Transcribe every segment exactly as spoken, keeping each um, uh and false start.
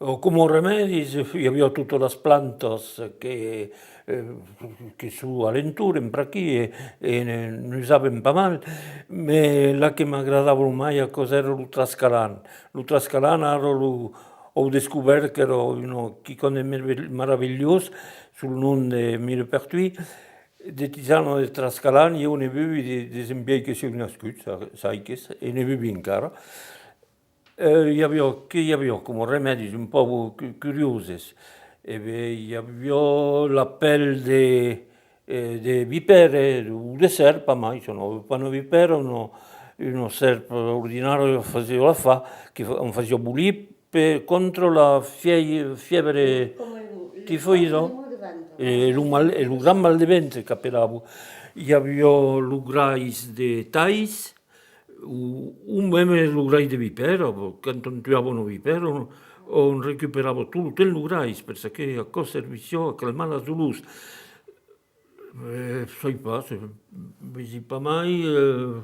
Coma remèdis, i aviá totas las plantas que, eh, que son a l'entorn, per aquí, e, e ne, n'usavan pas mal, mès la que m'agradava lo mai, aquò's èra lo trascalan. Lo trascalan, ara lo, au descobèrt qu'èra una, quicòm de merve-, maravilhós, sul nom de Millepertuis, de tisana de trascalan, ieu ne bevi de, desempièi que siáu nascut, sa-, saiques, e ne bevi encara. Eh, i aviá, que i aviá coma remèdis un pauc cu-, curioses? E ben, i aviá la pèl de, eh, de vipèra, o de sèrp, pas mai, se non, pas una vipèra, una, una sèrp ordinària fasiá l'afar, que fa-, on fasiá bolir per, contra la fiei-, fièbre tifoïda e lo mal, e lo grand mal de ventre qu'apelavan. I aviá lo grais de tais, o, o mème lo grais de vipèra, quand on tuava una vipèra, on, on recuperava tot lo temps lo grais, per çò que aquò servissiá a calmar las dolors. Eh, sai pas, se vesi pas mai, eh,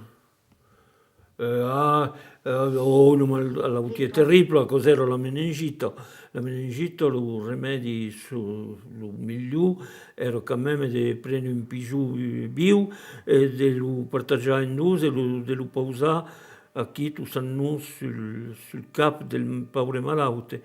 eh, ah, eh, oh, non, ma l'autiá terribla, aquò's èra la meningita. La meningita, lo remèdi, lo, lo milhor, èra quand même de prene un pison viu e de lo partatjar en dos e lo, de lo pausar aquí, tot sang nos, sul, sul cap del paure malaute.